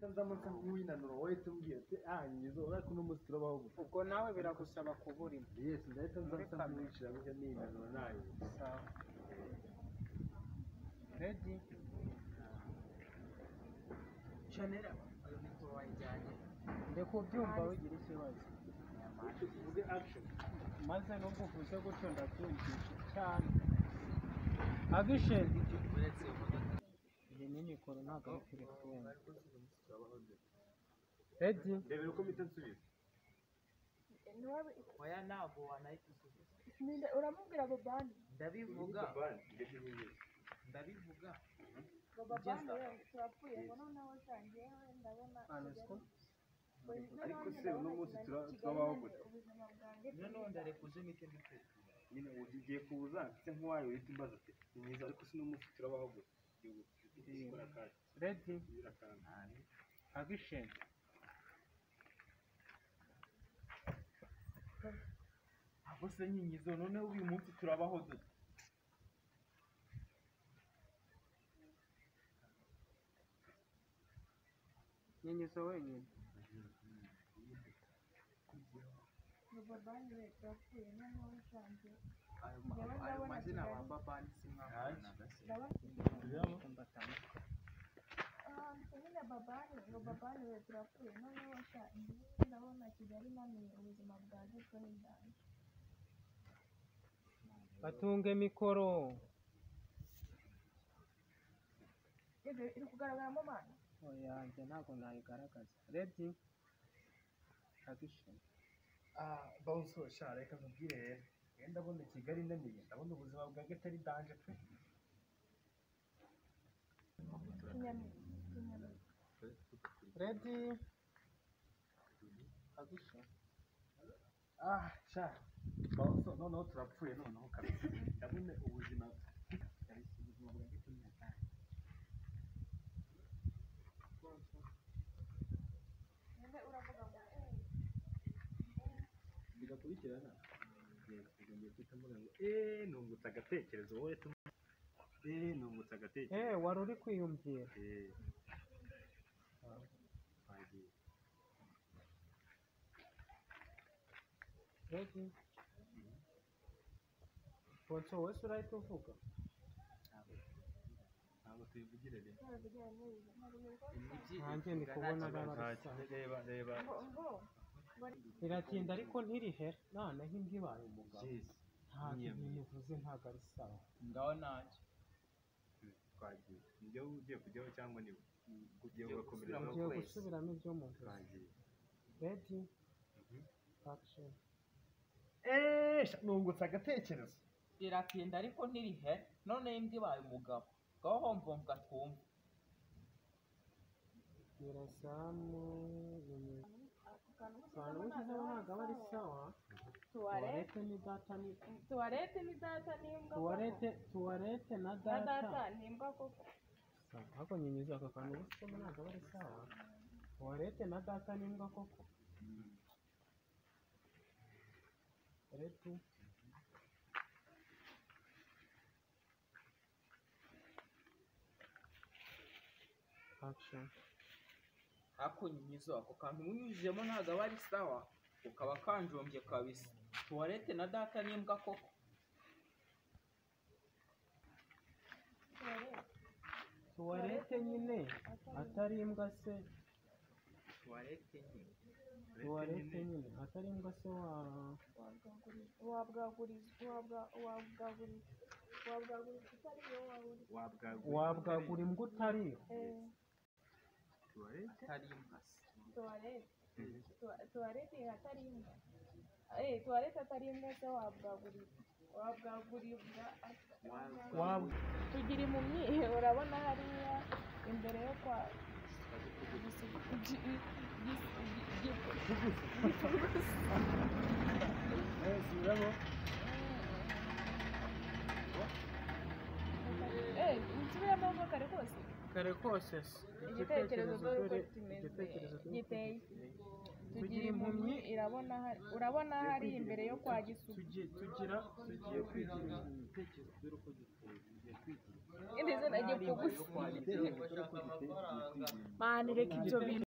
Ndahita nzamo nsa nk'uwinanura, wowe tumbwira ati ah nyizo urako uno munsi turabaho gute. Ubwo nawe biragusaba kuburimo. Yes, ndahita nza nsa nk'uwicira gutya ninanura nayo. Sawa. Ready? Chanera ayo mikoro wayijyanye. Ndikubyumva wigira ikibazo. Uvuge action. Maze nubwo uvuze gutyo ndabyumvishe cyane. Action. Uretse imodoka. Iyi ni mikoro ntabwo ari telefone. Ready? Ndebera uko mpita nsubiza. Oya ntabwo wanahita usubiza. Uramubwira Babani. Ndabivuga. Ndabivuga. Babani we turapfuye ngo noneho shangewe ndabona. Ariko se uno munsi turabaho gute? Noneho ndarekuze mite mbikubwira. Nyine ugiye kuza mfite nk'uwayo uhita umbaza ati ni mwiza ariko se uno munsi turabaho gute? Ready? Action. Abo se nyinyizo noneho uyu munsi turabaho dute? Nyinyizo wenyine. Babani we turapfuye noneho shangewe. Ayo mazina ba Babani simwakubona. Nyine Babani ngo Babani we turapfuye noneho shangewe ndabona Kigali inaniye ubuzima bwa gito n'indange. Batunge mikoro. Iri kugaragaramo mana? Oya njye ntabwo nayigaragaza. Ready? Action. Ah, Bonso sha reka nkubwire rero. Ndabona Kigali inaniye, ndabona ubuzima bwa gito ari danger pe. Ready? Action. Ah, sha. Bonso noneho turapfuye noneho kabisa. Ndabona ubuzima kabisa ubuzima bwa gito ni hatari. Bigakurikirana. Yes, ngiye guhita mvuga ngo nungutse agatekerezo wowe nungutse agatekerezo. Wari uri kwiyumvira. Twagiye. Ready? Bonso wese urahita uvuga? Ntabwo tubivugire rimwe. Nanjye ndi kubona barasa. Reba reba. Iratinda ariko ntirihera. Noneho imbwa ibaye umugabo. Ntabwo ibintu uvuze ntabwo ari sawa. Ngaho ntacyo. Twagiye. Njyewe ugiye kujyaho cyangwa ni ugiye gukomereza? Ugiye gusubiramo ibyo muvuze. Twagiye. Ready? Action. Nungutse agatekerezo. Iratinda ariko ntirihera. Noneho imbwa ibaye umugabo. Ngaho homvomvwa twumve. Nyirazamu akantu ushyizeho ntabwo aba ari sawa. Tuwarete ni data ni Tuwarete ni data n'imbwa koko. Tuwarete na Na data. data n'imbwa koko. Ariko nyinyizo aka kantu ushyizemo ntabwo aba ari sawa. Tuwarete na data n'imbwa koko. Ready? Action. Ako nyinyizo ako kantu unyujijemo ntabwo aba ari sawa, ukaba kanjombye kabisa. Tuwarete na data n'imbwa koko. Tuwarete nyine atari imbwa se. Tuwarete nyine. Tuwarete nyine atari imbwa se wa wabwagura imbwa utari. Atari imbwa se. Tuwarete atari imbwa. Tuwarete atari imbwa se wabwaguribwa. Tugira impumyi urabona hariya imbere yo kwa nsubiramo ngo kare kose. Kare kose se. Igitekerezo dore uko kimeze giteye. Tugira impumyi urabona hari imbere yo kwa Gisuku. Tugiye kwigira igitekerezo dore uko giteye. Indi zina gipfa ubusa. Mani reka ibyo bintu.